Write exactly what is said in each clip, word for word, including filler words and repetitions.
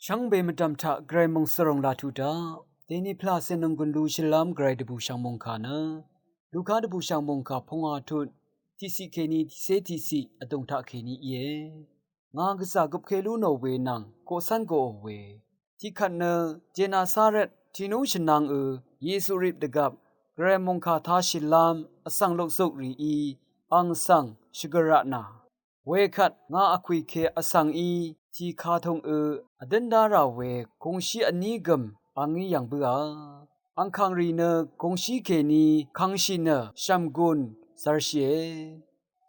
Shvngbe mvdv̀m taq Gvray mòngsvròng laq tuq daq. Dèní pvlacè nònggùn lú shvlv́m Gvray dvbùshv̀ng mòngkà nø Luka dvbùshv̀ng mòngkà pungwà tut tiqciq kèní tiqcé tiqciq vdùng taq kèní íe. Ngà gvzà gøpké lú nò we nvng koqcv́n goò we. Tiqkvt nø Genasaret tiqnúng shvnvng ø Yesu rip dvgvp Gvray mòngkà tashìlv́m vsvng lokzuk rìí ang svng shvgø̀r rvtnà. Wekvt ngà vkwì ke vsvng í tì kà tùng ø vdǿn dá rà we gùngshí vní gø̀m a ngí yv̀ng bǿà. Angkàng rì nø gùngshí kèní kvngshì nø shv̀mgùn zv̄rshìe.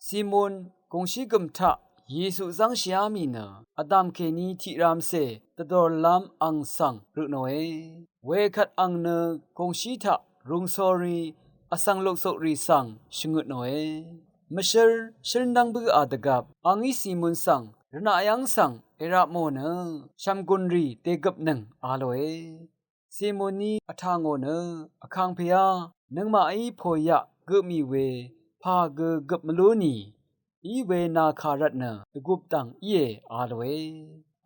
Simon gùngshí gø̀m taq Yesu zv́ngshìá mì nø vdàm kèní tiq ramcè dvdòrlv́m ang svng rø tnòe. Wekvt ang nø gùngshí taq rūng sórí vsvng lokzuk rì svng shvngøt nòe. Mvshǿr shǿr ndv́ng bǿà dvgvp a ngí Simon svng rvnaq yv́ng svng èrapmò nø shv̀mgùn rì dègøpnøng a lòe. Simon ní vtà ngò nø, Vkàngpèá, nøngmaqí pòyaq gø mì we pà gø gøp mvlú nì, í we nà kà rvtnø dvgup dv̀ng íe a lòe.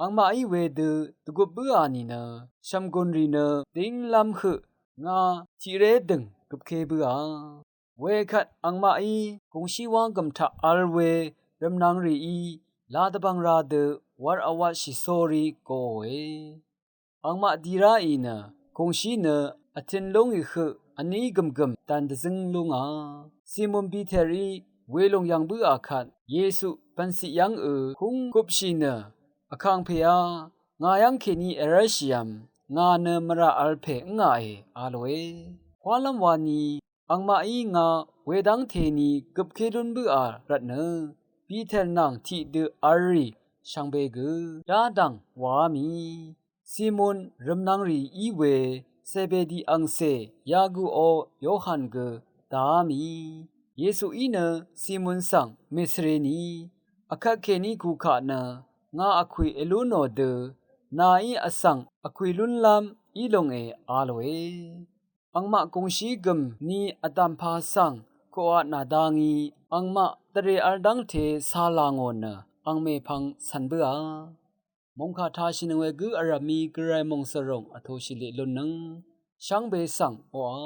Angmaqí wedø dvgup bǿà nìnø shv̀mgùn rì nø dínglv́m høq ngà tiqré dø̀ng gøpké bǿà. Wekvt angmaqí gùngshí wá gø̀m taq vl we rv̀mnvng rìí la dvbvng ra dø wv̄r vwatshì sórí goòe. Angmaq di ráì nø gùngshí nø vtø̄n lúngì høq vní gø̀mgø̀m dv̀n dvzǿng lúngà. Simon Piterí welùng yv̀ng bǿà kvt Yesu bv̀nciq yv́ng ø kúnggupshì nø, Vkàngpèá, ngà yv́ng kèní èrv́lshìvm ngà nø mvrà vl pè ǿngàe a lòe. Kwálv́m wani angmaqí ngà wedv́ngte ni gøpké lún bǿà rvtnø Piter nvng tiqdø v̄l rì shvngbe gø dá dv̀ng wàá mì. Simon rv̀mnvng rì í we Zebedi angcè Yakuò Yohan gø dàá mì. Yesuí nø Simon svng mèsvreni, Vkvt kèní kukaq nø ngà vkwì èlú nò dø nàí vsvng vkwì lúnlv́m í lòngè a lòe. Angmaq gùngshí gø̀m ni vdàmpa svng koqaq nàdangí angmaq dvrè v̄l dv́ngte cā là ngò nø ang mèpvng cv̀n bǿà. Mòngkà tashìnøng we gǿ vrv̀mí Gvray mòngsvròng vtōshì liq lunnøng shvngbe svng oqà.